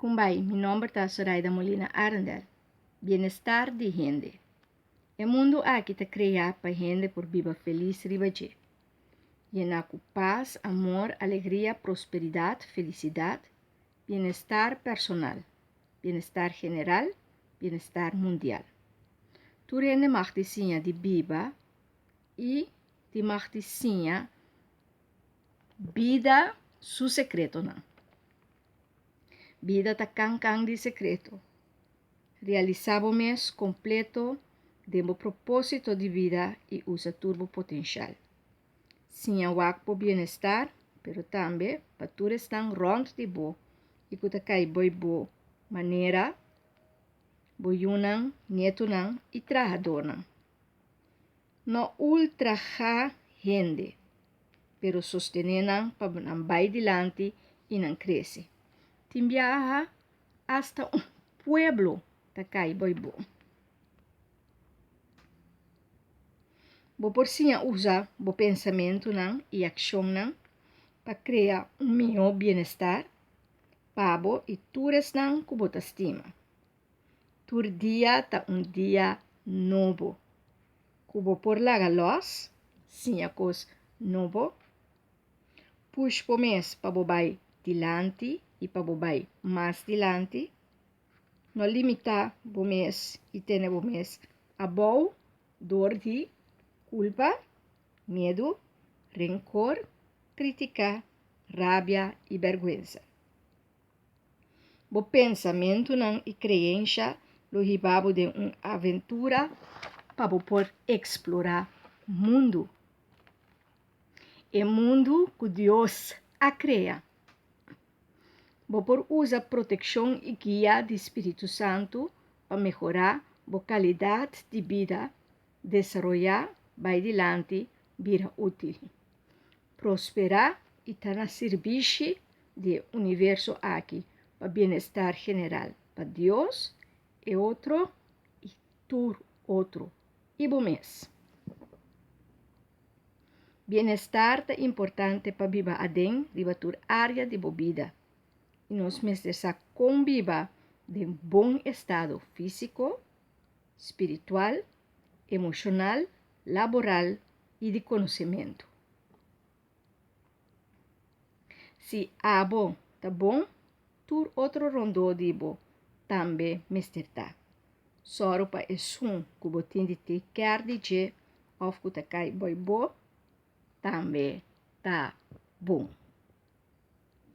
Kumbai, mi nomber ta Soraida Molina Arendel. Bienestar di hende. E mundu aki ta kreá pa hende por biba felis riba dje. Yená ku pas, amor, alegria, prosperidat, felisidat, bienestar personal, bienestar general, bienestar mundial. Tur hende mag di siña di biba i di mag di siña bida su sekretonan. Bida ta kan-kan di sekreto. Realisá bo mes kompleto den bo propósito di bida i usa tur bo potenshal. Siña wak bo bienestar, pero tambe pa tur esnan rònt di bo i ku ta kai boi bo manera, bo yunan, nietunan i trahadornan. No ultrahá hende, pero sostené nan pa nan bai dilanti i nan krese. Tin biaha asta un pueblo ta kai boi bo. Bo por siña usa bo pensamentunan i akshonnan pa krea un mihó bienestar pa bo i tur esnan ku bo ta stima. Tur dia ta un dia nobo ku bo por laga lòs, siña kos nobo, push bo mes pa bo bai dilanti i pa bo bai mas dilanti. No limitá bo mes i tene bo mes abou dor di kulpa, miedu, renkor, kritiká, rabia i bèrgwensa. Bo pensamentunan i kreensha lo hiba bo den un aventura pa bo por eksplorá mundu. E mundu ku Dios a krea. Bo por usa protekshon i guia di Spiritu Santu pa mehorá bo kalidat di bida, desaroyá, bai dilanti, bira útil, prosperá i ta na sirbishi di e universo aki pa bienestar general, pa Dios, e otro i tur otro, i bo mes. Bienestar ta importante pa biba aden riba tur área di bo bida i nos mester sa kon biba den bon estado físiko, spiritual, emoshonal, laboral i di konosementu. Si abo ta bon, tur otro rondó di bo tambe mester ta. Sòru pa esun ku bo tin di take care di dje òf ku ta kai boi bo tambe ta bon.